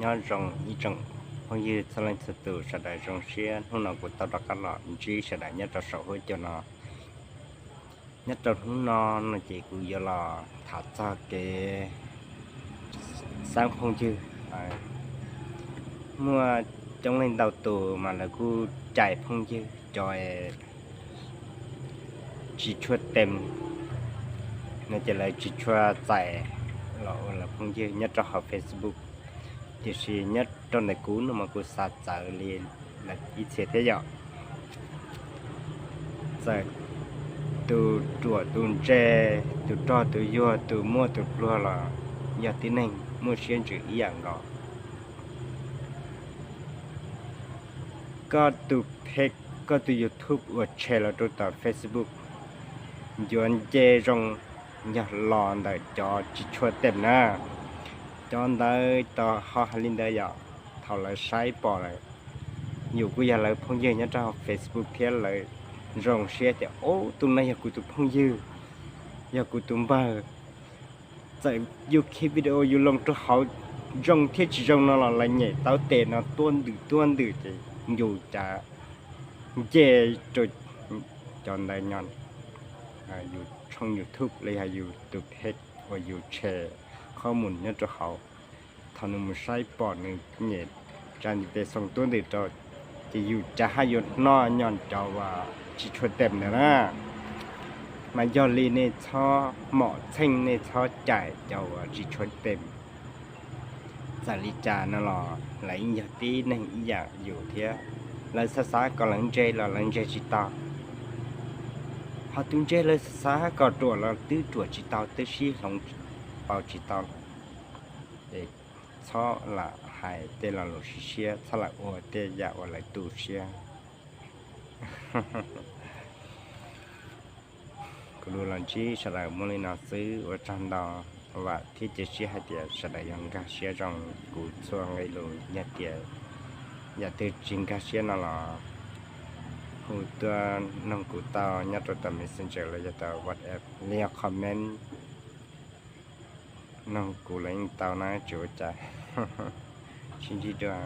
Nyob zoo ib tsoom phooj ywg txhua leej txhua tus, sawv daws zoo siab hnub no kuv tau rov qab los ntsib sawv daws nyob rau saum huab cua no. Nyob rau hnub no no ces kuv yuav los tham txog kev xab phooj ywg. Muaj coob leej ntau tus mas lawv kuj cais phooj ywg, cov tsis tshua teem no ces lawv tsis tshua txais los ua lawv phooj ywg nyob rau hauv Facebook. Tiam sis nyob rau ntawm kuv no mas kuv xav txawv li lawv ib txhia thiab yom. Txawm tus ruam tus ntse, tus rog tus yuag, tus muaj tus pluag los yog tib neeg muaj siab ntsws ib yam nkaus. Koj tus page, koj tus YouTube uas tshem los rau tom Facebook yuav nce zoo yog los ntawm cov tsis tshua teem na. Cov ntawd tau ho hais li ntawd yom, thaum lawv saib pom lawm, yus kuj yog lawv phooj ywg nyob rau Facebook thiab lawv zoo siab tias, Ob, tus no yog kuv tus phooj ywg, yog kuv tus npawg. Txawm yus khi video yus loo rau hauv zoo thiab tsis zoo no los lawv nyem tau tes no tuab ntwm tuab ntwm ces yus cav nce rau cov ntawd nyob yus tshooj YouTube los yog yus tus page uas yus tshem qhob mus nyob rau hauv. Thaum nws mus saib pom nws nyem tsa ntiv tes xoo tuab ntwm rau, ces yus cav haj yuav noj nyob cov uas tsis tshua teem ntawd na. Mas yog li nej txhob mom txheej, nej txhob cais cov uas tsis tshua teem. Txawm li cas no los lawv yeej yog tib neeg ib yam yus thiab. Lawv xav xav kom lawv ntse los lawv ntse tsis tau, ho tus ntse lawv xav xav kom ruam los twb ruam tsis tau, twb sib hloov paus tsis tau. Es txhob lam hais tej lo lus siab siab, txhob lam ua tej yam uas lawv tu siab. Kuv los ntsib sawv daws muaj li no xwb, ua tsaug ntau. Vam thiab cia siab hais tias sawv daws yuav nkag siab zoo kuv txhua nqe lus. Yog tias yam twg tsis nkag siab no los hu tuaj noog kuv tau nyob rau tom Messenger los yog tom WhatsApp los yog comment noog kuv los yeej tau na, tsis ua cas. Sib ntsib dua.